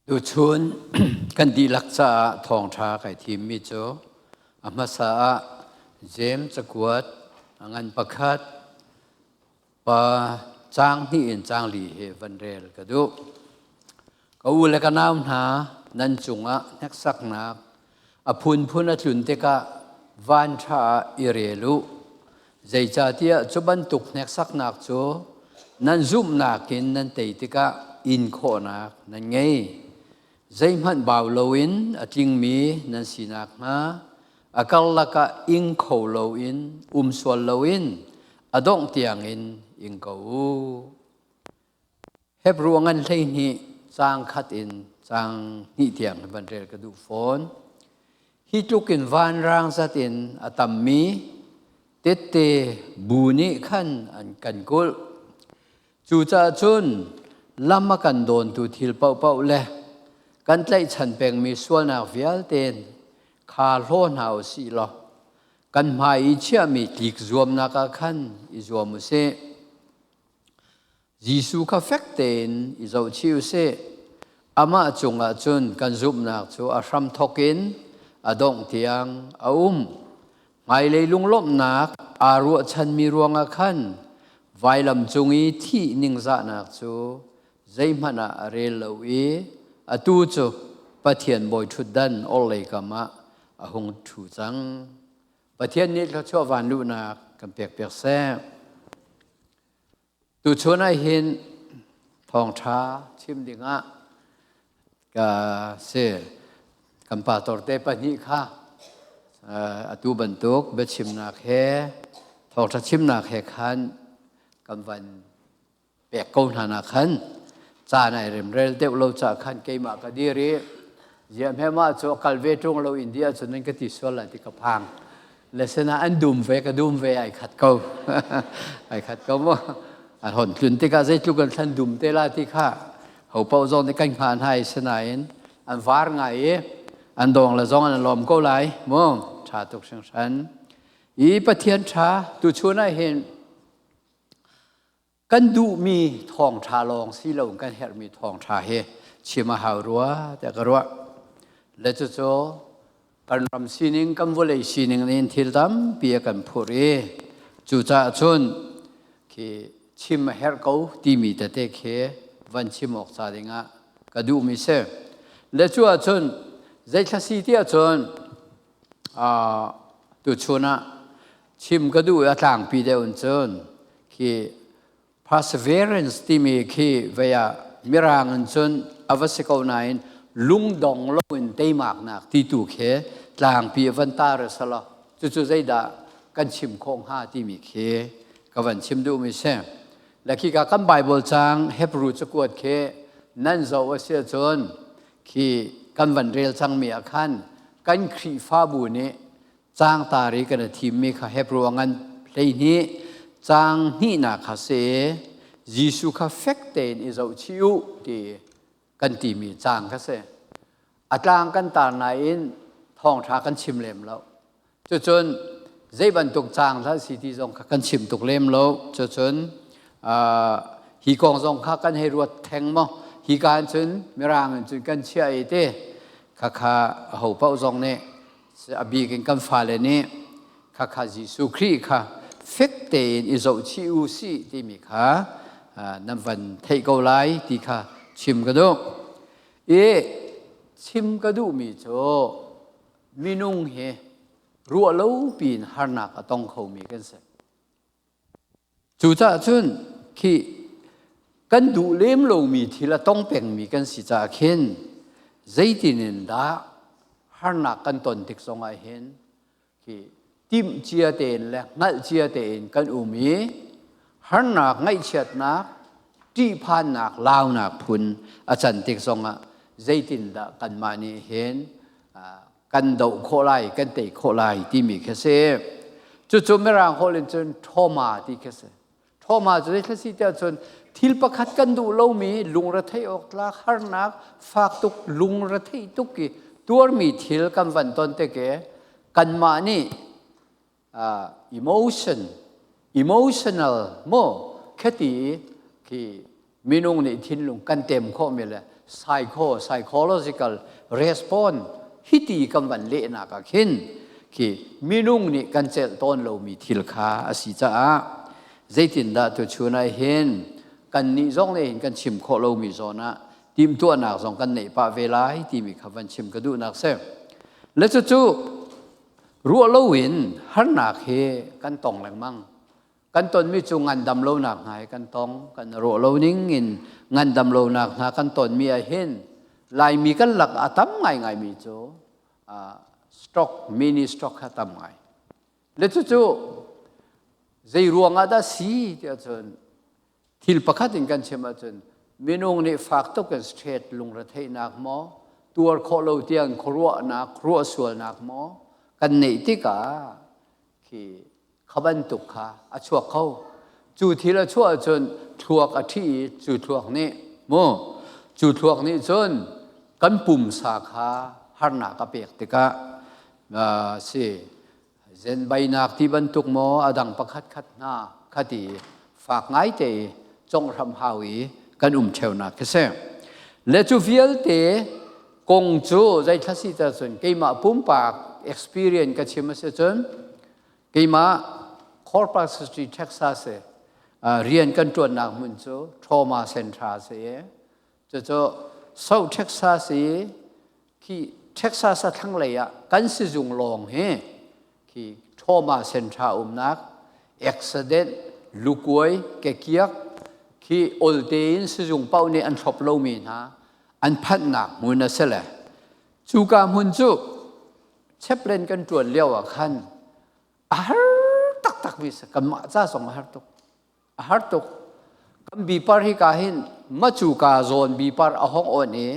Tuchun kan dihlak caah thawngṭha kai thimmi cu a hmasa ah Jeim cakuat a ngan pakhat pa caang hnih in caang li hi van rel ka duh. Ka u le ka nau hna, nan cungah hneksaknak a phunphun a tlun tikah vanṭha ah i rel u. Zeicahtiah cu bantuk hneksaknak cu nan zumhnak in nan tei tikah in khawhnak nan ngei. Zeihmanh bau loin a tlingmi nan si nakhnga a karlak ah ing kho loin um sual loin a dongh tiangin ing ko u. Hebru ngan 12 caang khat in caang hnih tiang van rel ka duh fawn. Hi tluk in vanrang zat in a tammi tette bu nih khan an kan kulh. Cucaah cun lam a kan dawntu thil paohpaoh le kan tlaihchan pengmi sualnak vialte kha hlaw hna u sih law kan hmai i chiahmi tlik zuamnak ah khan i zuam u sih. Jesuh kha fek tein i zohchih u sih. Amah cungah cun kan zumhnak cu a hramthawk in a dongh tiang a um. Hmailei lunglawmhnak aa ruahchanmi ruangah khan vailam cung i thih ningzahnak cu zeihmanh ah a rel lo i atu cu Pathian bawiṭhutdan orhlei kam ah a hung ṭhu cang. Pathian nih thluachuah vanluhnak kan pekpiak seh. Tuchun ah hin thawngṭha chim dingah ka si kan pastor te pahnih kha atu bantuk biachimnak he thawngṭha chimnak he khan kan van pek ko hna nak khan caan ai remrel deuh lo ca khan keimah ka dir i ziah hme mah cu kal ve ṭung lo India cun nan ka ti sual lai ti ka phang. Le sinah an dum ve ka dum ve ai khat ko, ai khat ko mu. An hon tlun tikah zeitluk an thlan dum te la ti kha ho paoh zong nih kan hngah hna i sinain an var ngai i an dong le zong an lawm ko lai mu. Ṭha tuk hringhran i Pathian ṭha. Tuchun ah hin kan duhmi thawngṭha lawng si lo, kan herhmi thawngṭha hi chim a hau rua tiah ka ruah. Le cucu kan ram sining, kan vawlei sining nih thil tampi a kan phurh i cucaah cun khi chim a herh ko timi tete khi van chim awk ca dingah ka duhmi si. Le cu ahcun zeithla si ti ahcun tuchun ah chim ka duh i a tlangpi deuh in cun khi perseverance timi khi vei ah mirang in cun a va si ko nain lungdong loin teimaknak ti tu khi tlangpi a van tar a si lo. Cucu zeidah kan chim khawh hnga timi khi ka van chim duhmi si. Le khika kan Bible cang Hebrew cakuat khi nan zoh a si ahcun khi kan van rel cangmi ah khan kan Khrihfabu nih caang tari kan i thimmi kha Hebrew a ngan 12 caang hnihnak kha si. Jesuh kha fek tein i zohchih u ti kan timi caang kha si. A tlang kan tar nain thawngṭha kan chim lem lo. Cucun zei bantuk caang hlah si ti zong kha kan chim tuk lem lo. Cucun hi kong zong kha kan hei ruat theng maw, hi ka cun mirang in cun kan chiah i te khakha ho paoh zong nih, a bik in kan fale nih khakha Jesuh Khrih kha fek tein i zohchih u sih timi kha nan van theih ko lai ti kha chim ka duh. I chim ka duhmi cu minung hi ruah lo piin harnak a tong khomi kan si. Cucaah cun khi kan duh lem lomi thil a tong pengmi kan si caah khin zeitin in dah harnak kan ton tik zongah hin khi timh cia tein le hngalh cia tein kan um i harnak, ngaihchiatnak, ṭihphannak, launak phun a can tik zongah zeitindah kanmah nih hin kan doh khawh lai, kan tei khawh lai timi khi si. Cucu Mirang holh in cun trauma ti khi si. Trauma cu zei si tiah cun thil pakhat kan duh lomi, lungretheih awk tlak harnak fak tuk, lungretheih tuk i tuarmi thil kan van ton tik i kanmah nih emotion, emotional mo khati khi minung nih thinlung kan tem khawhmi le Psycho psychological response hiti kan van lehnak ah khin khi minung nih kan celh tawn lomi thil kha a si caah zeitindah tuchun ah hin kan nih zong nih hin kan chim khawh lomi zawn ah timhtuahnak zong kan neih pah ve lai timi kha van chim ka duhnak si. Le cucu ruah loin harnak hi kan tong lengmang. Kan tonmi cu ngandam lonak hna hi kan tong. Kan ruah lo ning in ngandam lonak hna kan tonmi ah hin Laimi kan lak a tam ngaingaimi cu stroke, mini stroke kha tam ngai. Le cucu zei ruang ah dah si tiah cun thil pakhat in kan chim ahcun minung nih fak tuk in stress lungretheihnak maw tuar khawh lo tiang khuaruahnak ruahsualnak maw kan neih tikah khi kha bantuk kha a chuak kho. Cu thil a chuah ahcun thluak a ṭhi i cu thluak nih mu cu thluak nih cun kan pumsa kha harnak a pek tikah si zenbainak ti bantuk maw a dang pakhat khat hna khati fak ngaite i conghram hau i kan um ṭheunak khi si. Le cu vialte kong cu zeithla si ta cun keimah pumpak experience ka chim a si cun keimah Corpus Christi, Texas rian kan ṭuannak hmun cu trauma center si i cucu South Texas i khi Texas a thlanglei ah kan sizung lawng hi khi trauma center umnak accident lukuai kekiak khi olte in sizung paoh nih an thlop lomi hna an phanhnak hmun a si le cuka hmun cu chaplain kan ṭuan lio ah khan a har taktak mi si kanmah ca zong a har tuk. A har tuk. Kan bipar hi ka hin macu ka zawn bipar a hong on i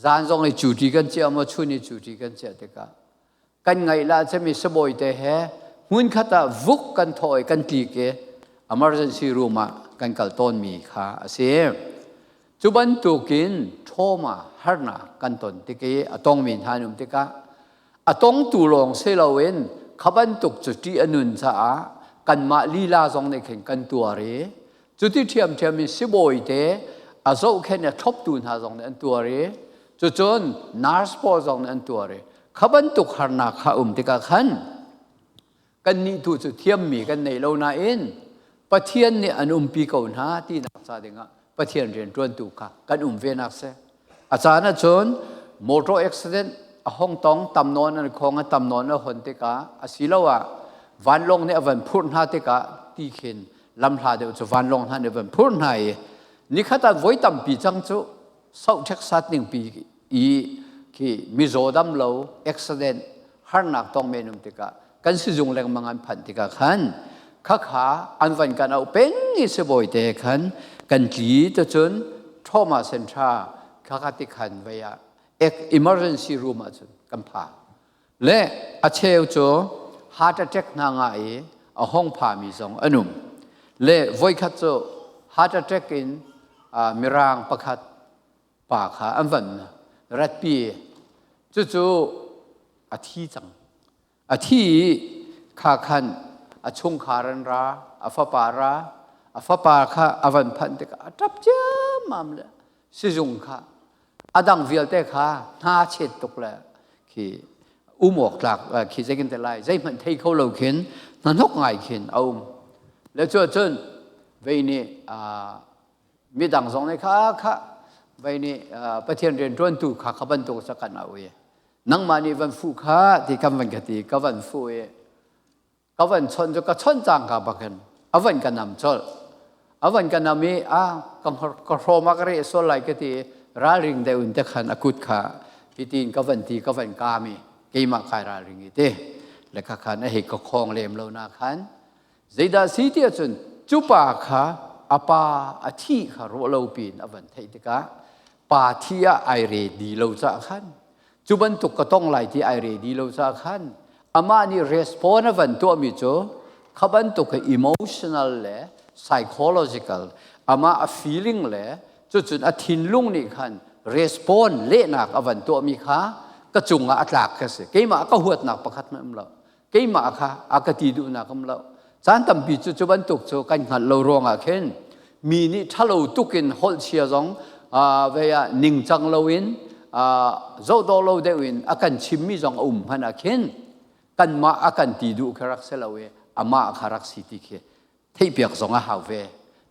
zan zong i cuti kan chia maw chun i cuti kan chia tikah kan ngaih la cemi sabawi te he hmunkhat ah vuk kan thawh i kan tlik i emergency room ah kan kal tawnmi kha a si. Cu bantukin trauma harnak kan ton tik i a tongmi hna an um tikah a tongtu lawng si loin kha bantuk cu ṭih a nun caah kanmah lila zong nih khin kan tuar i cuti ṭhiamṭhiam in sibawi te a zohkhenh a thloptu hna zong nih an tuar i cucun nurse pawl zong nih an tuar i kha bantuk harnak kha um tikah khan kannih tu cu thiammi kan nei lo nain Pathian nih an umpi ko hna tinak ca dingah Pathian rianṭuantu kha kan um ve nak si. A caan ahcun motor accident a hong tong tam nawn an khong a tam nawn a hon tikah asiloah vanlawng nih a van phurh hna tikah ti khin lamhla deuh cu vanlawng hna nih van phurh hna i nikhat ah voi tampi cang cu soh ṭheksat ningpi i khi mizaw dam lo accident harnak tong men um tikah kan sizung lengmang an phanh tikah khan khakha an van kan auh peng i sibawi te khan kan tli te cun trauma center khakha ti khan vei ah emergency room ah cun kan pha le a cheu cu heart attack hna nga i a hong phami zong an um le voikhat cu heart attack in mirang pakhat pa kha an van ratpi. Cucu a thi cang. A thi i kha khan a chungkhar an ra, a fapa ra, a fapa kha a van phanh tikah a ṭap ciammam le sizung kha a dang vialte kha hna chet tuk le khi um awk tlak khi zeikin te lai zeihmanh thei kho lo khin hnahnok ngai khin a um. Le cu cun vei nih midang zong nih kha kha vei nih Pathian rianṭuantu kha kha bantuk sa kan au i nangmah nih van fuh kha ti kan van ka ti ka van fuh i ka van chawnh cu ka chawnh cang ka bakin a van ka nam colh. A van ka nam i a ka hrawm ah ka reh sual lai ka ti ralring deuh in te khan a kut kha hitin ka van ti ka van kaam i keimah kai ralring i ti le kha khan a hei ka khawng lem lo na khan. Zeidah si ti ahcun cu pa kha a pa a thih kha ruah lo piin a van theih tikah pa thi ah ai re di lo caah khan cu bantuk ka tong lai ti ai re di lo caah khan amah nih respond a van tuahmi cu kha bantuk emotional le psychological amah a feeling le cucun a thinlung nih khan respond lehnak a van tuahmi kha ka cungah a tlak ka si. Keimah ka huatnak pakhat hmanh um lo. Keimah kha a ka ti duhnak um lo. Caan tampi cu cu bantuk cu kan hngalh lo ruangah khin mi nih ṭhalo tuk in holh chia zong Vei ah ningcang loin zohdawh lo deuh in a kan chimmi zong a um hmanh ah khin kanmah a kan ti duh kha rak si lo i amah kha rak si ti khi theihpiak zong a hau ve.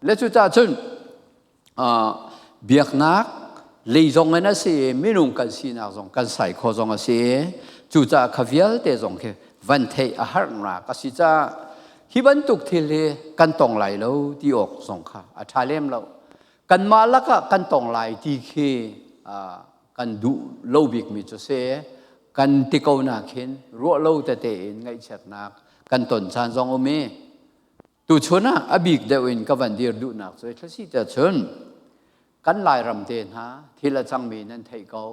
Le cucaah cun biaknak lei zong in a si i minung kan sinak zong kan sai kho zong a si i cucaah kha vialte zong khi van theih a harnak a si caah hi bantuk thil hi kan tong lai lo ti awk zong kha a ṭha lem lo. Kanmah lakah kan tong lai ti khi kan duh lo bikmi cu si. Kan ti ko nakhin ruah lo tete in ngaihchiatnak kan ton caan zong um i tuchun ah a bik deuh in ka van dir duhnak cu thlasi te cun kan Lairam te hna thil a cangmi nan theih ko.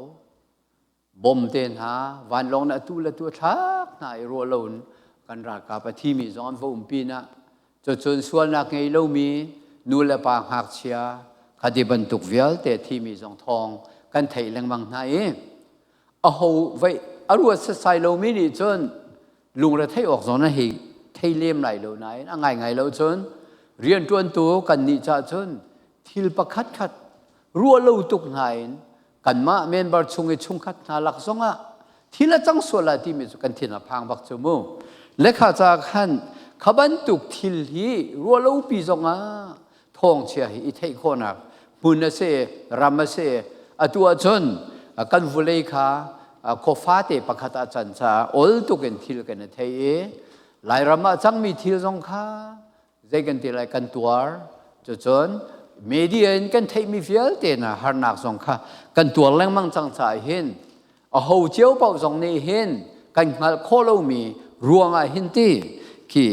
Bom te hna vanlawng na atu le tu thlak hna i ruah lo in kan ralkap a thimi zong an va um pinah cucun sualnak ngei lomi nu le pa ngakchia khati bantuk vialte thimi zong thawng kan theih lengmang hna i aho vai a ruat setsai lomi nih cun lungre theih awk zong na hei thei lem lai lo nain a ngaingai lo cun rianṭuantu kan nih cah cun thil pakhat khat ruah lo tuk hna in kanmah member chung i chungkhat hna lak zongah thil a cang sual lai timi cu kan thin a phang bak cu mu. Lekha ca khan kha bantuk thil hi ruahlopi zongah thawngchia hi i theih khawhnak hmun a si, ram a si. Atu ahcun kan vulei kha khuafate pakhat ah can caah ol tuk in thil kan i thei i Lairam ah cangmi thil zong kha zei kan ti lai, kan tuar. Cucun media in kan theihmi vialte na harnak zong kha kan tuar lengmang cang caah hin aho cio paoh zong nih hin kan hngalh khawh lomi ruangah hin ti khi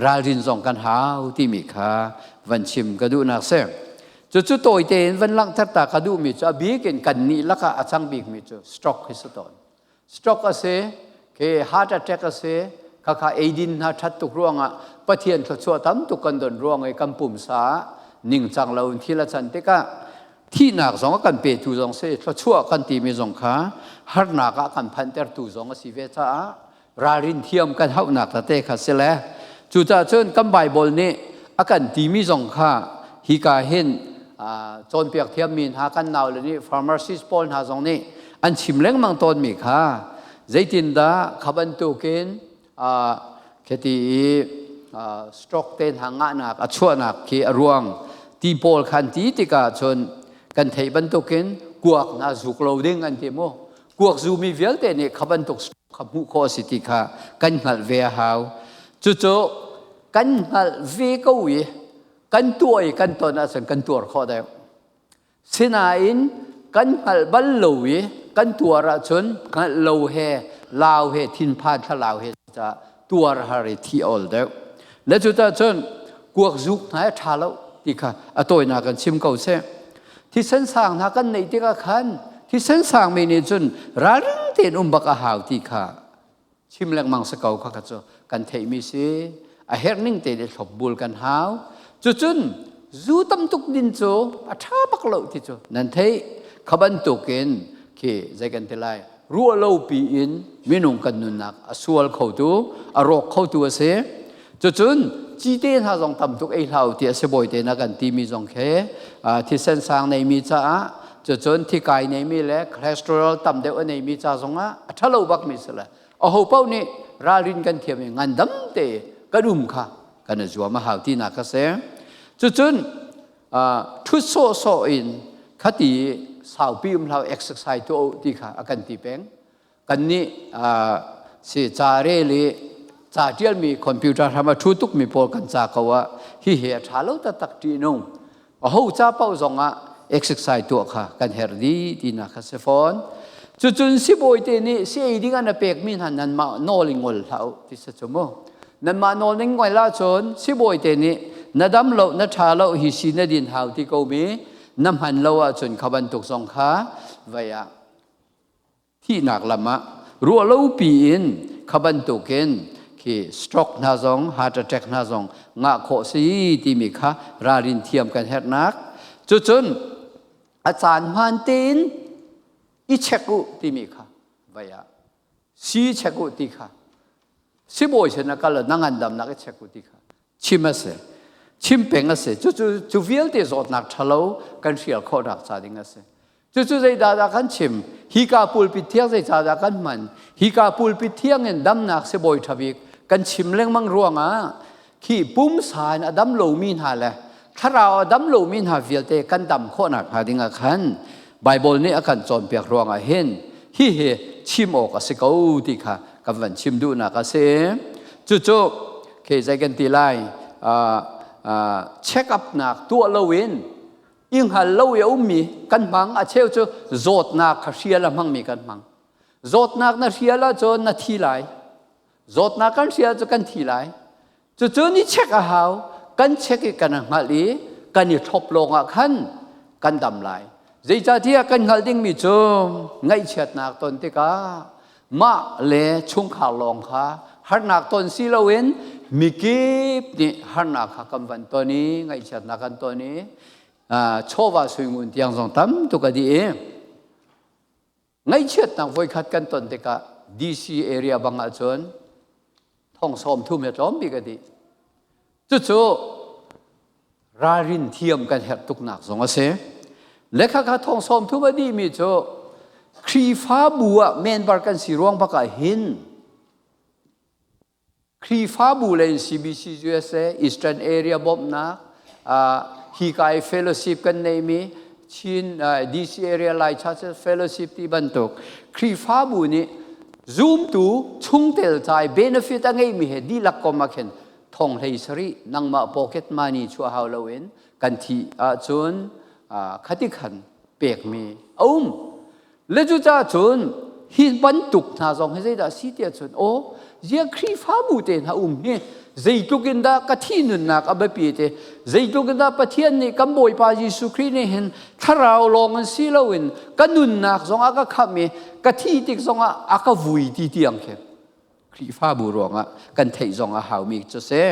ralrin zong kan hau timi kha van chim ka duhnak si. Cucu tawi tein van langhter ta ka duhmi cu a bik in kan nih lakah a cang bikmi cu stroke hi si tawn. Stroke a si, ke heart attack a si, khakha eidin hna ṭhat tuk ruangah Pathian thluachuah tam tuk kan don ruang i kan pumsa ningcang lo in thil a can tikah thihnak zong a kan petu zong si, thluachuah kan timi zong kha harnak ah kan phanhtertu zong a si ve caah ralrin thiam kan hauhnak tete kha si le cucaah cun kan Bible nih a kan timi zong kha hika hin cawnpiak thiammi hna kan naule nih pharmacist pawl hna zong nih an chim lengmang tawnmi kha zeitindah kha bantukin khiti i stroke te hna ngahnak a chuahnak khi a ruang ti pawl khan ti tikah cun kan theih bantukin kuak hna zuk lo ding an ti mu. Kuak zumi vialte nih kha bantuk kha hmuh khawh a si ti kha kan hngalh ve a hau. Cucu kan hngalh ve ko i kan tuah i kan ton ahcun kan tuar khawh deuh. Sinain kan hngalh bal lo i kan tuar ahcun hngalh lo he lau he thinphan thlalau he ca tuar har i thi awl deuh. Le cucah cun kuak zuk hna a ṭha lo ti kha a tawinak kan chim ko seh. Thisen sang hna kan neih tikah khan thisen sangmi nih cun ralring tein um bak a hau ti kha chim lengmang si ko kha kha cu kan theihmi si. A herh ning tein i thlopbul kan hau. Cucun zu tam tuk din cu a ṭha bak lo ti cu nan theih. Kha bantukin khi zei kan ti lai, ruah lo piin minung kan nunnak a sual khotu, a rawk khotu a si. Cucun cite hna zong tam tuk ei hlah u ti a sibawi te na kan timi zong khi thisen sang neimi caah, cucun thikai neimi le cholesterol tam deuh a neimi ca zongah a ṭhalo bakmi si le aho paoh nih ralrin kan thiam i ngandam te kan um kha kan i zuam a hau tinak a si. Cucun ṭhut sawhsawh in khati saupi um hlah, exercise tuah u ti kha a kan ti peng. Kannih si ca rel i ca ṭialmi computer hram a ṭhu tukmi pawl kan ca ko ah hihi a ṭha lo taktak, ṭihnung. Aho ca paoh zongah exercise tuah kha kan herh dih tinak kha si fawn. Cucun sibawi te nih si ei ding an a pekmi hna nanmah nawl in ngol hlah u ti si cu mu. Nanmah nawl ning ngol ahcun sibawi te nih na dam lo, na ṭha lo, hi si na din hau ti ko mi na hman lo ahcun kha bantuk zong kha vei ah thihnak lam ah ruahlopi in kha bantukin khi stroke hna zong, heart attack hna zong ngah khawh si timi kha ralrin thiam kan herhnak. Cucun a caan hmaan tein i check u timi kha vai ah si check u ti kha sibawi sin a kal na ngandamnak i check u ti kha chim a si. Chim peng a si. Cucu cu vialte zawtnak ṭhalo kan hrial khawhnak ca ding a si. Cucu zeidah dah kan chim? Hika pulpit thiang zeicahdah kan hman? Hika pulpit thiang in damnak sibawi ṭha bik kan chim lengmang ruangah khi pumsa in a dam lomi hna le thlarau a dam lomi hna vialte kan dam khawhnak hnga ding ah khan Bible nih a kan cawnpiak ruangah hin hihi chim awk a si ko ti kha kan van chim duhnak a si. Cucu khi zei kan ti lai check up nak tuah loin i hngal lo i a ummi kan hmang. A cheu cu zawtnak kha hrial a hmangmi kan hmang. Zawtnak na hrial ahcun na thi lai. Zawtnak kan hrial cu kan thi lai. Cucu ni check a hau. Kan check i kan hngalh i kan i thlop lawng ah khan kan dam lai. Zeicahtiah kan hngalh dingmi cu ngaihchiatnak ton tikah mah le chungkhar lawng kha harnak ton si loin mikip nih harnak kha kan van ton i ngaihchiatnak kan ton i chawva suingun tiang zong tam tuk a dih i ngaihchiatnak voikhat kan ton tikah DC area bang ahcun thong 30 he tlawm bik a dih. Cucu ralrin thiam kan herh tuknak zong a si. Le khakha thong 30 a dihmi cu Khrihfabu ah member kan si ruang bak ah hin Khrihfabu le in CBC USA Eastern Area bawmhnak hi ka i fellowship kan neimi Chin DC area Lai Church Fellowship ti bantuk Khrihfabu nih zumtu chungtel ca i benefit a ngeimi he dihlak kom ah khin thong 17 nangmah pocket money chuah hau loin kan thi ahcun khati khan pekmi a um. Le cucaah cun hi bantuk hna zong hi zeidah si tiah cun aw zia Khrihfabu te hna um hi zeitluk in dah ka thi nunnak a biapi te, zeitluk in dah Pathian nih kan Bawipa Jesuh Khrih nih hin thlarau lawng in si loin ka nunnak zong a ka khamh i ka thi tik zong ah a ka vui ti tiang khi Khrihfabu ruangah kan theih zong a haumi cu si.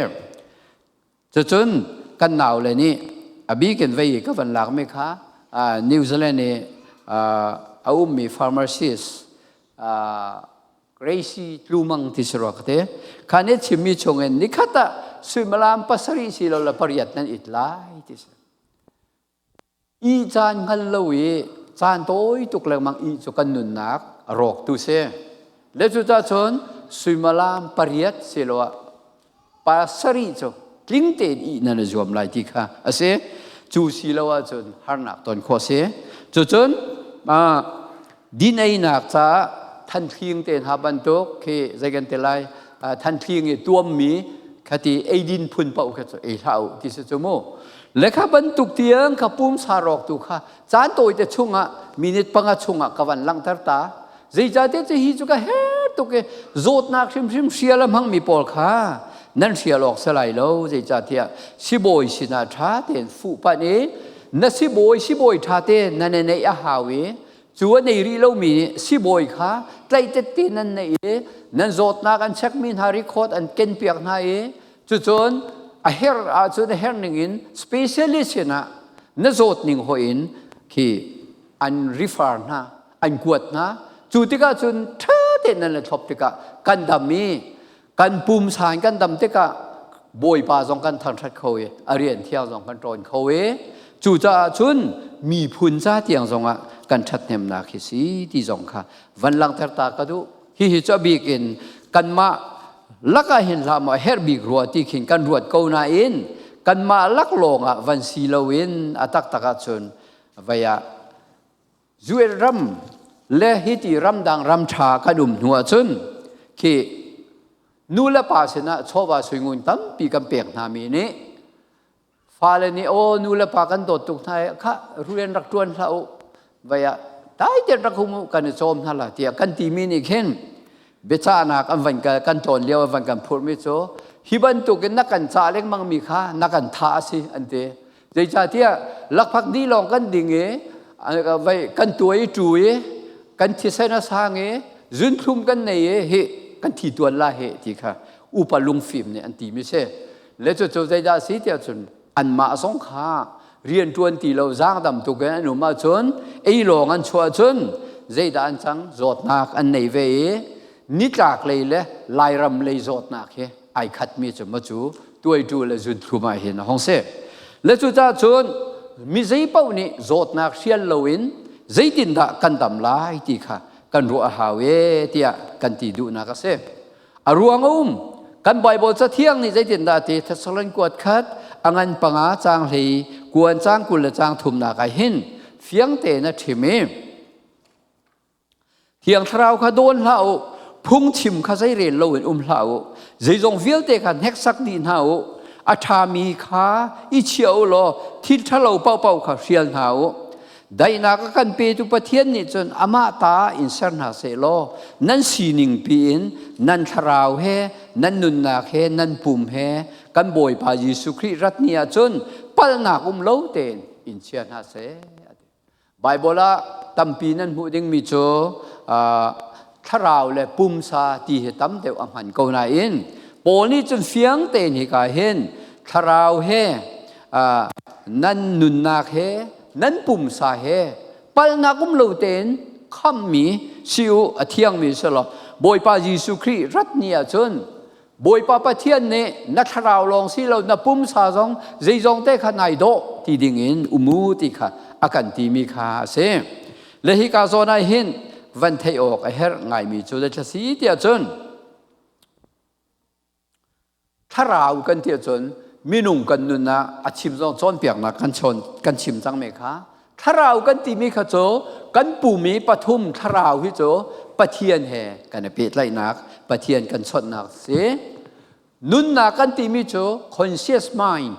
Cucun kan naule nih a bik in vei ka van lakmi kha New Zealand i a ummi pharmacist Gracie Tlumang ti si rua ka te. Kha nih chimmi chungin nikhat ah suimilam 7 si lo le 8 nan it lai ti si. Ih caan hngal lo i caan tawi tuk lengmang ih cu kan nunnak a rawk tu si. Le cucaah cun suimilam 8 siloah 7 cu tling tein ih nan i zuam lai ti kha a si. Cu si lo ahcun harnak ton khawh si. Cucun din einak caah thanthling te hna bantuk khi zei kan ti lai, thanthling i tuammi khati eidin phun paoh kha cu ei hlah u ti si cu mu. Le kha bantuk tiang kha pumsa rawk tu kha caan tawite chungah minute 5 chungah ka van langhter ta. Zeicahtiah cu hi cu ka her tuk i zawtnak hrimhrim hrial a hmangmi pawl kha nan hrial awk si lai lo. Zeicahtiah sibawi sinah ṭha tein fuh panh i na sibawi sibawi ṭha tein nan i neih a hau i cu a nei rih lomi nih sibawi kha tlaih tette nan neih i nan zawtnak an chekmi hna record an kenpiak hna i cucun a herh ahcun a herh ning in specialist sinah na zawt ning hoih in khi an refer hna, an kuat hna. Cu tikah cun ṭha tein nan le thlop tikah kan dam i kan pumsa in kan dam tikah Bawipa zong kan thangṭhat kho i a rian thiang zong kan ṭawn kho i cucaah cun miphun ca tiang zongah kan ṭhathnemnak hi si ti zong kha van langhter ta ka duh. Hihi cu a bik in kanmah lakah hin hlah maw herh bik rua ti khin kan ruat ko nain kanmah lak lawngah van si loin a taktak ahcun vei ah US ram le hiti ramdang ram ṭha kan um hnu ahcun khi nu le pa sinah chawva suingun tampi kan pek hna mi nih fale nih aw nu le pa kan dawt tuk hna i kha rian rak ṭuan hlah u, vei ah dai tein rak um u, kan i cawm hna la tiah kan timi nih khin biacahnak an van kan tlawn lio an van kan phurhmi cu hi bantukin na kan cah lengmang mi kha na kan thah a si an ti. Zeicahtiah lakphak di lawng kan ding i vai kan tuai i ṭu i kan thisen a sang i zunthlum kan nei i hi kan thi tuan la he ti kha upa lungfim nih an ti mi si. Le cucu zeidah a si tiah cun anmah zong kha rian ṭuan ti lo zaangdam tuk in an um ahcun ei lawng an chuah cun zeidah an cang? Zawtnak an nei ve i nitlak lei le Lairam lei zawtnak hi ai khatmi cu maw cu. tuaitu le zunthlum ah hin a hong si. Le cucaah cun mi zei paoh nih zawtnak hrial loin zeitindah kan dam lai ti kha kan ruah a hau e tiah kan ti duhnak a si. A ruang a um. Kan Bible cathiang nih zeitindah a ti? Thessalon kuat khat a ngan panga caang hlei kuan caang 20 le caang thumnak ah hin fiang tein a ṭhim i Thiang Thlarau kha dawn hlah u, phungchim kha zeirel loin um hlah u, zeizong vialte kha hneksak dih hna u, a ṭhami kha i chia u law thil ṭhalo paohpaoh kha hrial hna u. Daihnak a kan petu Pathian nih cun amah ta in ser hna seh law nan sining piin nan thlarau he nan nunnak he nan pum he kan Bawipa Jesuh Khrih rat ni ah cun palhnak um lo tein in chia hna seh. Baibal ah tampi nan hmuh dingmi cu thlarau le pumsa ti hi tam deuh a hman ko nain Paul nih cun fiang tein hika hin thlarau he nan nunnak he nan pumsa he palhnak um lo tein khammi si u, a thiangmi si law Bawipa Jesuh Khrih rat ni ahcun Bawipa Pathian nih na thlarau lawng si lo na pumsa zong zeizong te kha nai dawh ti ding in umu ti kha a kan timi kha a si. Le hika zawn ah hin van theih awk a herh ngaimi cu le si tiah cun thlarau kan ti ahcun minung kan nun ah a chim zong cawnpiaknak kan chawn kan chim cang me kha. Thlarau kan timi kha cu kan pum i pathum thlarau hi cu Pathian he kan i pehtlaihnak, Pathian kan chawnhnak si. Nunnak kan timi cu conscious mind,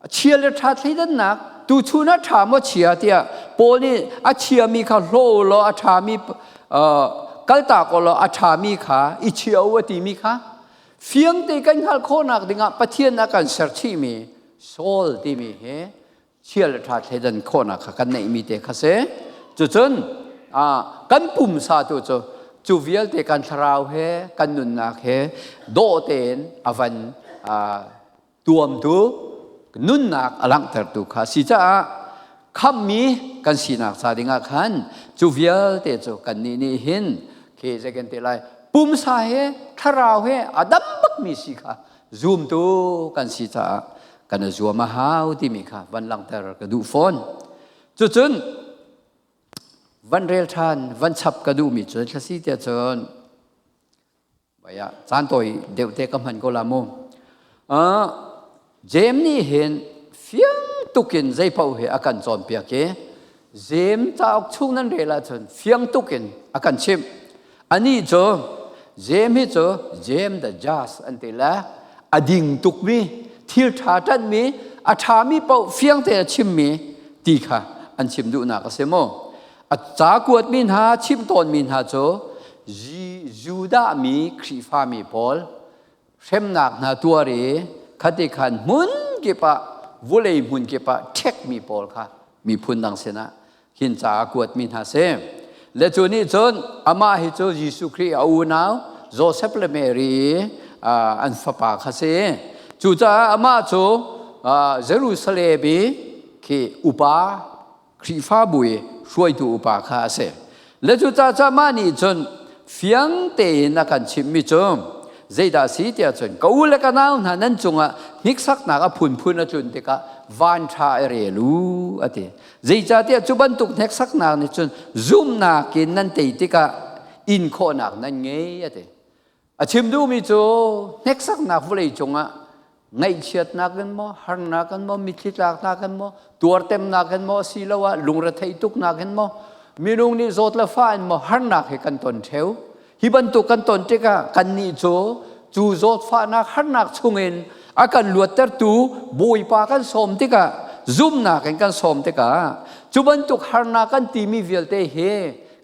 chia le ṭha thleidannak, tuchun ah ṭha maw chia tiah Paul nih a chiami kha hlaw u law a ṭhami kaltak u law a ṭhami kha i chia u a timi kha fiang te kan hngalh khawhnak dingah Pathian a kan ser chihmi soul timi hi chia le ṭha thleidan khawhnak kha kan neihmi te kha si. Cucun kan pumsa tu cu cu vialte kan thlarau he kan nunnak he dawh tein a van tuamtu nunnak a langhtertu kha si caah khammi kan sinak ca dingah khan cu vialte cu kannih nih hin khi zei kan ti lai, pumsa he thlarau he a dam bakmi si kha zumtu kan si caah kan i zuam a hau timi kha van langhter ka duh fawn. Cucun van rel ṭhan van chap ka duhmi cu thlasi tiah cun baya caan tawi deuh te ka hman ko la mu. Jeim nih hin fiang tukin zei paoh hi a kan cawnpiak i Jeim cauk chung nan rel ahcun fiang tukin a kan chimh. Anih cu Jeim hi cu Jeim the Just an ti le a ding tukmi, thil ṭha ṭanhmi, a ṭhami paoh fiang tein a chimmi ti kha an chim duhnak a si mu. A ca kuatmi hna, chimh tawnmi hna cu Judah mi Khrihfami pawl hremnak hna tuar i khati khan hmun kip ah vulei hmun kip ah ṭhekmi pawl kha miphun dang sinah hin ca a kuatmi hna si. Le cu nih cun amah hi cu Jesuh Khrih a unau Joseph le Mary an fapa kha si. Cucaah amah cu Jerusalem i khi upa Khrihfabu i hruaitu upa kha a si. Le cucaah mah nih cun fiang tein a kan chimhmi cu zeidah a si tiah cun ka u le ka nau hna, nan cungah hniksaknak a phunphun a tlun tikah vanṭha i rel u a ti. Zeicahtiah cu bantuk hneksaknak nih cun zumhnak in nan tei tikah in khawhnak nan ngei a ti. A chim duhmi cu hneksaknak vawlei cungah ngaihchiatnak in maw, harnak in maw, mitthli tlaknak in maw, tuartemnak in maw, asiloah lungretheih tuknak in maw, minung nih zawt le fah in maw harnak hi kan ton ṭheu. Hi bantuk kan ton tikah kannih cu cu zawtfahnak harnak chungin a kan luattertu Bawipa kan sawm tikah, zumhnak in kan sawm tikah cu bantuk harnak kan timi vialte hi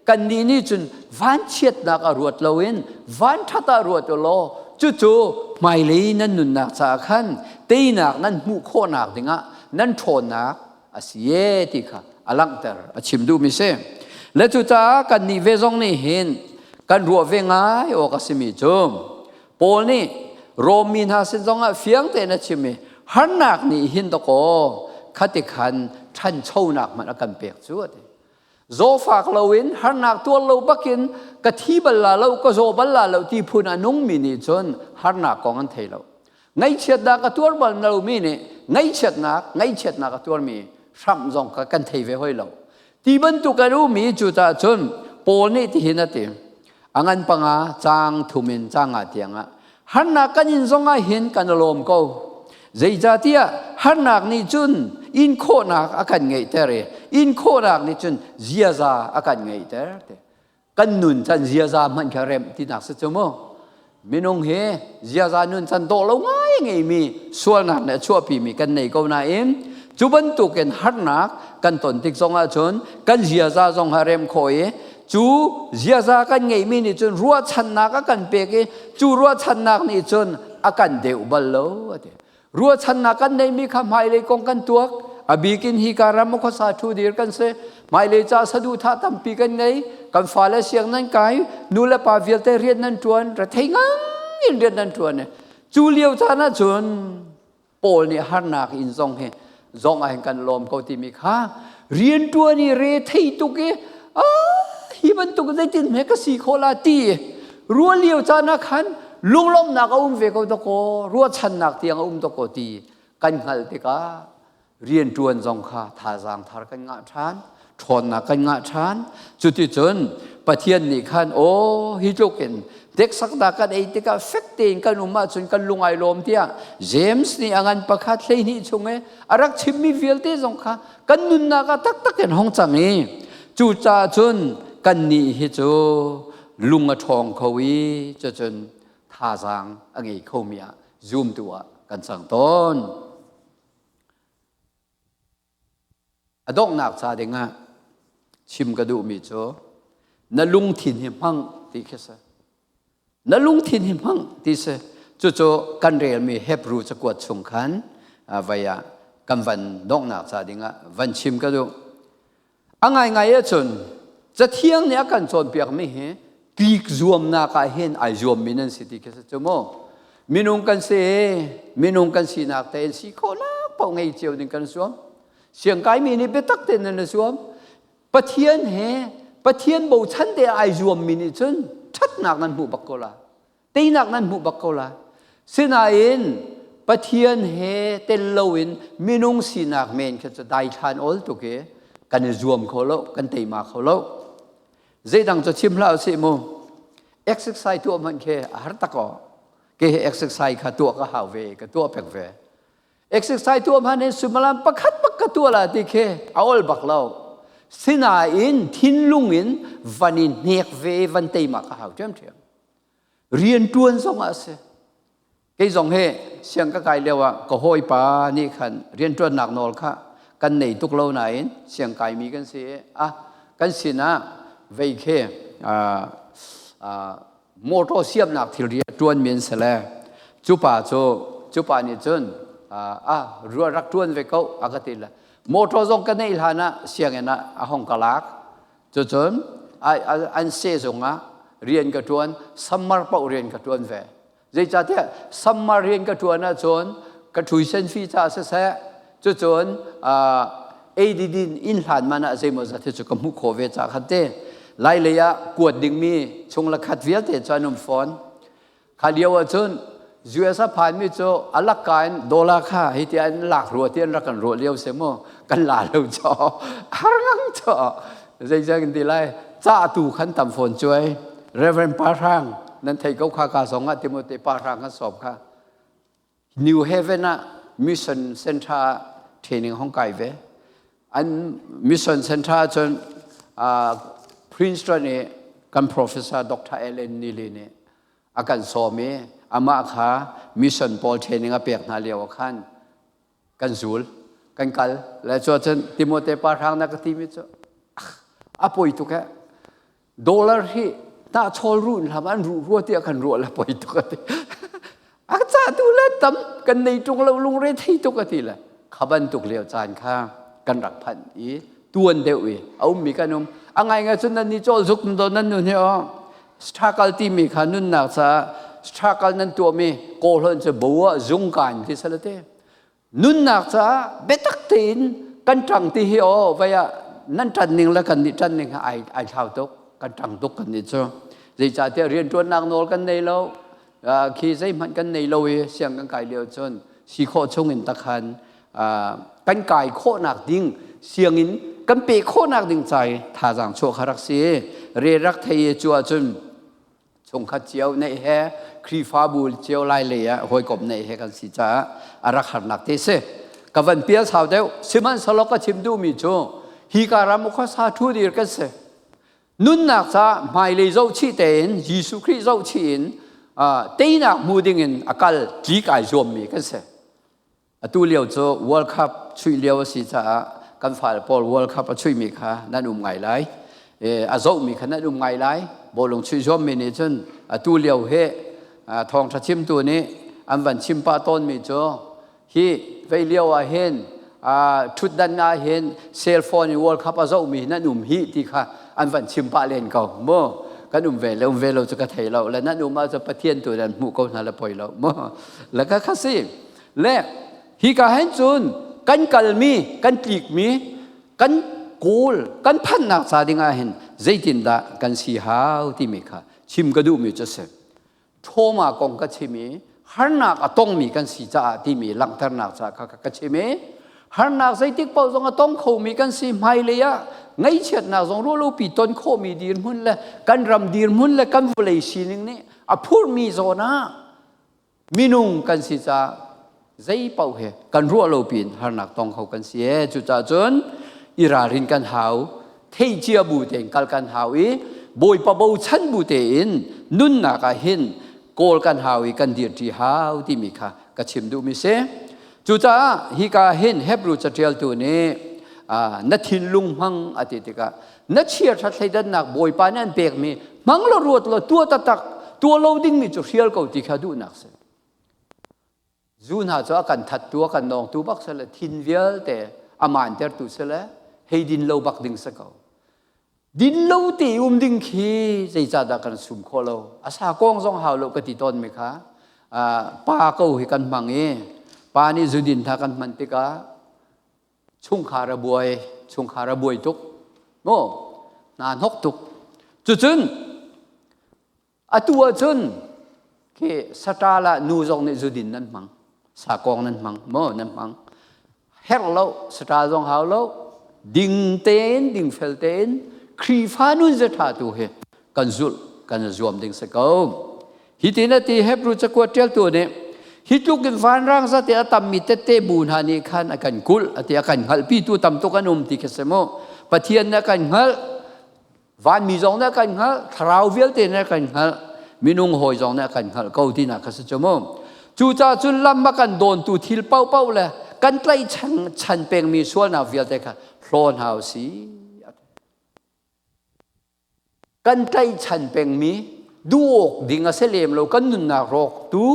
kannih nih cun vanchiatnak ah ruat loin vanṭhat ah ruat u law cucu hmailei nan nunnak caah khan teinak nan hmuh khawhnak dingah nan ṭhawnnak a si e ti kha a langhter a chim duhmi si. Le cucaah kannih ve zong nih hin kan ruah ve ngai awk a simi cu Paul nih Rom mi hna sin zongah fiang tein a chim i harnak nih hin dakaw khati khan ṭhanchonak hmanh a kan pek cu a ti. Zawfak loin, harnak tuar lo bakin ka thi bal la lo, ka zaw bal la lo ti phun a nungmi nih cun harnak kong an thei lo. Ngaihchiatnak a tuar bal lomi nih ngaihchiatnak ngaihchiatnak a tuarmi hramh zong kha kan thei ve hoi lo. Ti bantuk an ummi cucaah cun Paul nih tihin a ti. A ngan panga caang thum in caang nga tiang ah harnak kan in zong ah hin kan i lawm ko. Zeicahtiah harnak nih cun in khawhnak a kan ngeihter i in khawhnak nih cun ziaza a kan ngeihter. Kan nun can ziaza hmanh kha remh tinak si cu mu. Minung hi ziaza nun can dawh lo ngai ngeimi sualnak nih a chuahpimi kan nei ko nain cu bantukin harnak kan ton tik zong ahcun kan ziaza zong ha rem khawh i cu ziaza kan ngeihmi nih cun ruahchannak a kan pek i cu ruahchannak nih cun a kan deuh bal lo a ti. Ruahchannak kan neihmi kha hmailei kong kan tuak. A bikin hi ka ram khuasa ṭhu dir kan si. Hmailei ca saduhthah tampi kan ngei. Kan fale siang nan kai, nu le pa vialte rian nan ṭuan, rethei ngang in rian nan ṭuan. Cu lio caan ahcun Paul nih harnak in zong hi zong ah hin kan lawm ko timi kha rian ṭuan i re thei tuk i hi bantuk zeitin hme ka si khawh la ti ruah lio caan ah khan lunglawmhnak a um ve ko dakaw ruahchannak tiang a um dakaw ti kan hngalh tikah rianṭuan zong kha thazaang thar kan ngah ṭhan ṭhawnnak kan ngah ṭhan cuticun Pathian nih khan aw hi tluk in deksaknak kan ei tikah fek tein kan um ahcun kan lung ai lawm tiah James nih a ngan pakhat 12 chung i a rak chimmi vialte zong kha kan nunnak ah taktak in hong cang i cucaah cun kannih hi cu lung a ṭhawng kho i cucun thazaang a ngei khomi ah zumtu ah kan cang tawn. A donghnak ca dingah chim ka duhmi cu na lungthin hi hmang ti khi si. Na lungthin hi hmang ti si. Cucu kan relmi Hebrew cakuat chung khan vai ah kan van donghnak ca dingah van chim ka duh. A ngaingai ahcun Cathiang nih a kan cawnpiakmi hi tlik zuamnak ah hin ai zuammi nan si ti khi si cu mu. Minung kan si, minung kan sinak tein si khawhnak paoh ngei cio ding kan zuam. Siangkaimi nih biatak tein nan i zuam. Pathian he Pathian bochan te ai zuammi nih cun ṭhatnak nan hmuh bak ko la. Teinak nan hmuh bak ko la. Sinain Pathian he tel loin minung sinak men kha cu daithlan awl tuk i kan i zuam kho lo, kan teima kho lo. Zeidang cu chim hlah usih mu. Exercise tuah hmanh khi a har tak aw. Ke he exercise kha tuah ka hau ve, ka tuah pek ve. Exercise tuah hmanh hin suimilam pakhat bak ka tuah la ti khi a ol bak lo. Sinain thinlung in van i hnek ve van teima ka hau ṭhiamṭhiam. Rian ṭuan zong ah a si. Kei zong hi siang ka kai lio ah ka hawipa nih khan rianṭuannak nawl kha kan nei tuk lo nain siang kaimi kan si i ah kan sinah vei khi motor siamnak thilri a ṭuanmi an si le cu pa cu cu pa nih cun ah rua rak ṭuan ve ko a ka ti le motor zong ka neih hlan ah sianginn ah a hong ka lak cucun an sehzung ah rian ka ṭuan summer paoh rian ka ṭuan ve zeicahtiah summer rian ka ṭuan ahcun ka tuition fee ca siseh cucun ADD inn hlan man ah zeimaw zat hi cu ka hmuh khawh ve ca khan te lai lei ah kuat dingmi chung le khat vialte cu an um fawn kha lio ahcun US a phanmi cu a lakka in dollar kha hi ti an lak rua ti an rak kan ruah lio si mu kan la lo cho har ngang cho zeizang in ti lai ca tu khan tam fawn cuai Reverend Parang nan thei ko kha ka zong ah Timote Parang kan sawm kha New Haven ah Mission Center training hong kai ve. An Mission Center cun Princeton i kan professor Dr. Ellen Neely nih a kan sawm i amah kha mission pawl training a pek hna lio ah khan kan zul kan kal le cu cun Timote pa hrang na ka timi cu a poi tuk eh dollar hi hnahchawl ruh in hlam an ruh rua tiah kan ruah le poi tuk a ti a ca tu le tam kan nei tung lo lungre thei tuk a ti le kha bantuk lio caan kha kan rak phanh i tuan deuh i a ummi kan um a ngai ngai cun nan ni cawl zuk do nan nun hi o struggle timi kha nunnak caah struggle nan tuahmi kawlhon cu bo ah zung kan ti salate Nunnak caah biatak tein kan ṭang ti hi aw vai ah nan ṭan ning le kan nih ṭan ning ai ai thlau tuk kan ṭang tuk kan nih cu zeicahtiah rianṭuannak nawl kan nei lo. Khi zeihmanh kan nei lo i siang kan kai lio cun si khawh chung in takhan kan kai khawhnak ding sianginn kan pe khawhnak ding ca i thazaang chuah kha rak si. Re rak thei i cu ahcun chungkhat cio neih he Khrihfabu cio lai lei ah hawikom neih he kan si caah a rak harnak te si. Ka van pial sau deuh. Sihmanhsehlaw ka chim duhmi cu hi ka ram khuasa thu dir kan si. Nunnak ca hmailei zohchih tein Jesuh Khrih zohchih in teinak hmu dingin a kal tlik ai zuammi kan si. Atu lio cu World Cup chuih lio a si caah kan fale pawl World Cup a chuihmi kha nan um ngai lai. A zohmi kha nan um ngai lai. Bawlung chuih zuammi nih cun atu lio hi thawngṭha chimtu nih an van chim pah tawnmi cu hi vei lio ah hin ṭhutdan ah hin cell phone in World Cup a zohmi nan um hi ti kha an van chim pah len ko mu. Kan um ve le um ve lo cu ka thei lo le nan um ahcun Pathian tu nan hmuh ko hna le poi lo mu. Le ka kha si. Le hika hen cun kan kalmi kan tlikmi kan kawl kan phannak ca ding ah hin zeitindah kan si hau timi kha chim ka duhmi cu si. Trauma kong ka chim i harnak a tongmi kan si caah timi langhternak ca kha ka chim i harnak zeitik paoh zong a tong khomi kan si. Hmailei ah ngaihchiatnak zong ruahlopi ton khawhmi dirhmun le kan ram dirhmun le kan vawlei sining nih a phurmi zawn ah minung kan si caah zei paoh he kan ruah lo piin harnak tong kho kan si e. Cucaah cun i ralrin kan hau, theih cia bu tein kal kan hau i Bawipa bochan bu tein nunnak ah hin kawl kan hau i kan dirṭi hau timi kha ka chim duhmi si. Cucaah hika hin Hebrew caṭialtu nih na thinlung hmang a ti tikah na chiaṭha thleidannak Bawipa nih an pekmi hmang law ruat law tuah taktak, tuah lo dingmi cu hrial ko ti kha duhnak si. Zu hna cu a kan thattu, a kan nawngtu bak si le thin vialte a maantertu si le hei din lo bak ding si ko. Din lo te um ding khi zeicahdah kan sum khawh lo? A sa kong zong hau lo ka ti tawn mi kha pa ko hi kan hmang i pa nih zudin hna kan hman tikah chungkhar a buai, chungkhar a buai tuk mu, hna hnok tuk. Cucun atu ahcun khi saṭal ah nu zong nih zudin nan hmang, sakawng nan hmang maw nan hmang. Herh lo, saṭal zong hau lo, ding tein, dingfel tein Khrihfa nun ṭha tu hi kan zulh, kan zuam ding si ko. Hitin a ti Hebrew cakuat ṭialtu nih, hi tluk in vanrang zat i a tammi tette bu hna nih khan a kan kulh a ti. A kan hngalhpitu tam tuk an um ti khi si mu. Pathian nih a kan hngalh, vanmi zong nih a kan hngalh, thlarau vialte nih a kan hngalh, minung hawi zong nih a kan hngalh ko tinak kha si cu mu. Cucaah cun lam a kan dawntu thil paohpaoh le kan tlaihchan chan pengmi sualnak vialte kha hlaw hna u sih. Kan tlaihchan pengmi duh awk ding a si lem lo, kan nunnak rawktu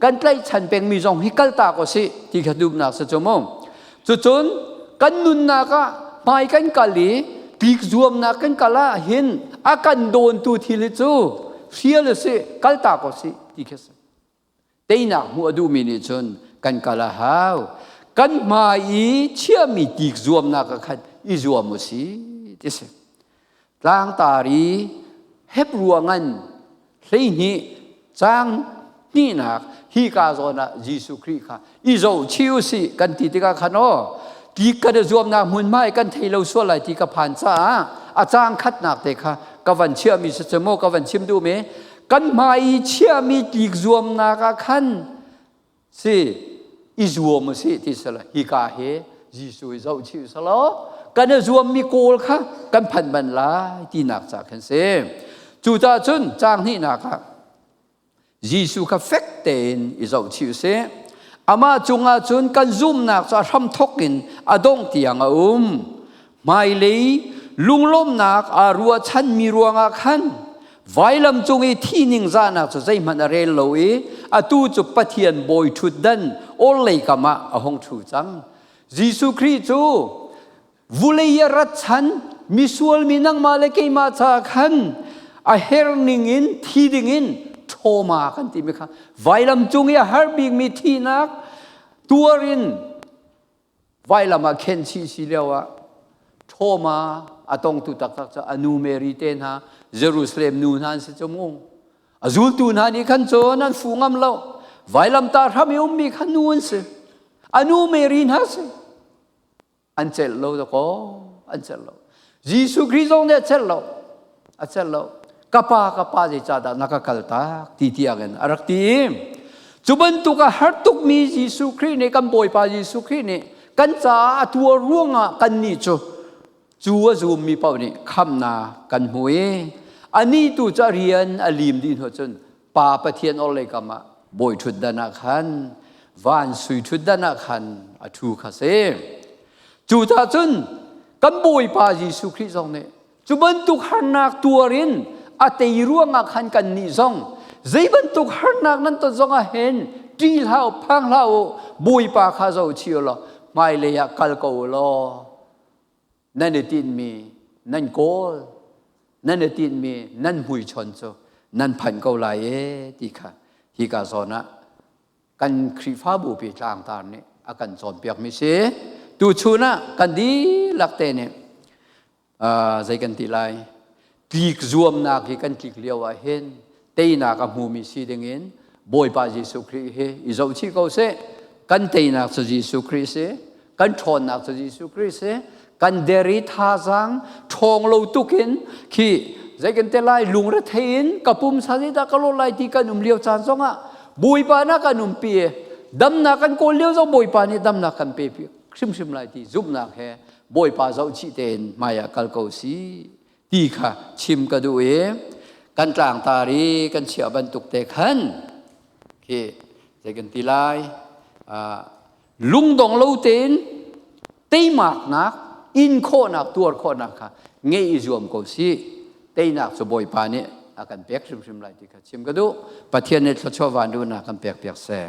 kan tlaihchan pengmi zong hi kaltak u sih ti kha duhnak si cu mu. Cucun kan nunnak ah hmai kan kal i tlik zuamnak kan kal ah hin a kan dawntu thil hi cu hrial u sih, kaltak u sih ti khi si. Teinak hmuh a duhmi nih cun kan kal a hau. Kan hmai i chiahmi tik zuamnak ah khan i zuam u si ti si. Tlangtar i Hebru ngan 12 caang hnihnak hi ka zawn ah Jesuh Khrih kha i zohchih u sih kan ti tikah khan aw ti kan i zuamnak hmunhma i kan thei lo sual lai ti ka phan caah a caang khatnak te kha ka van chiahmi si maw ka van chim duhmi kan hmai i chiahmi tlik zuamnak ah khan si i zuam u sih ti sala hika hi Jesuh i zohchih selaw kan i zuammi kawl kha kan phan ban lai tinak ca khan si. Cucaah cun caang hnihnak ah Jesuh kha fek tein i zohchih u sih. Amah cungah cun kan zumhnak cu a hramthawk in a dongh tiang a um. Hmailei lunglawmhnak aa ruahchanmi ruangah khan vailam cung i thi ningzahnak cu zeihmanh a rel lo i atu cu Pathian bawi ṭhutdan orhlei kam ah a hung ṭhu cang. Jesuh Khrih cu vulei a rat chan misual mi nangmah le keimah caah khan a her ningin thi dingin trauma kan timi kha vailam cung i a har bikmi thihnak tuar in vailam ah khen chih si lio ah trauma a tongtu taktak cu a nu Mary te hna, Jerusalem nu hna an si cu mu. A zultu hna nih khan cun an fu ngam lo. Vailamtah hram i ummi kha nu an si. A nu Mary hna si. An celh lo dakaw, an celh lo. Jesuh Khrih zong nih a celh lo. A celh lo. Ka pa, ka pa zeicahdah na ka kaltak ti tiang in a rak ti. Cu bantuk a har tukmi Jesuh Khrih nih kan Bawipa Jesuh Khrih nih kan caah a tuar ruangah kannih cu cu a zummi paoh nih khamnak kan hmu i anih tu cu a rian a lim dih hnu cun Pa Pathian orhlei kam ah bawi ṭhutdan ah khan van sui ṭhutdan ah khan a ṭhu kha si. Cu ta cun kan Bawipa Jesuh Khrih zong nih cu bantuk harnak tuar in a tei ruangah khan kannih zong zei bantuk harnak nan ton zong ah hin ṭih hlah u, phang hlah u, Bawipa kha zoh chih u law hmailei ah kal ko u law nan i tinhmi nan kawl nan i tinhmi nan hmuichon cu nan phanh ko lai e ti kha hika zawn ah kan Khrihfabu pi tlangtar nih a kan cawnpiakmi si. Tuchun ah kan dihlak te nih zei kan ti lai tlik zuamnak hi kan tlik lio ah hin teinak a hmumi si dingin Bawipa Jesuh Khrih hi i zohchih ko seh. Kan teinak cu Jesuh Khrih si, kan ṭhawnnak cu Jesuh Khrih si, kan der i thazaang ṭhawng lo tukin khi zei kan te lai lungrethei in ka pumsa zeidah ka lawh lai ti kan um lio caan zongah Bawipa na kan umpi i damnak kan kawl lio zong Bawipa nih damnak kan pe hrimhrim lai ti zumhnak he Bawipa zohchih tein hmaiah kal ko si ti kha chim ka duh i kan tlangtar i kan chiah bantuk te khan khi zei kan ti lai lungdong lo tein teimaknak in khawhnak tuar khawhnak kha ngeih i zuam ko si. Teinak cu Bawipa nih a kan pek hrimhrim lai ti kha chim ka duh. Pathian nih thluachuah van duhnak kan pek piak seh.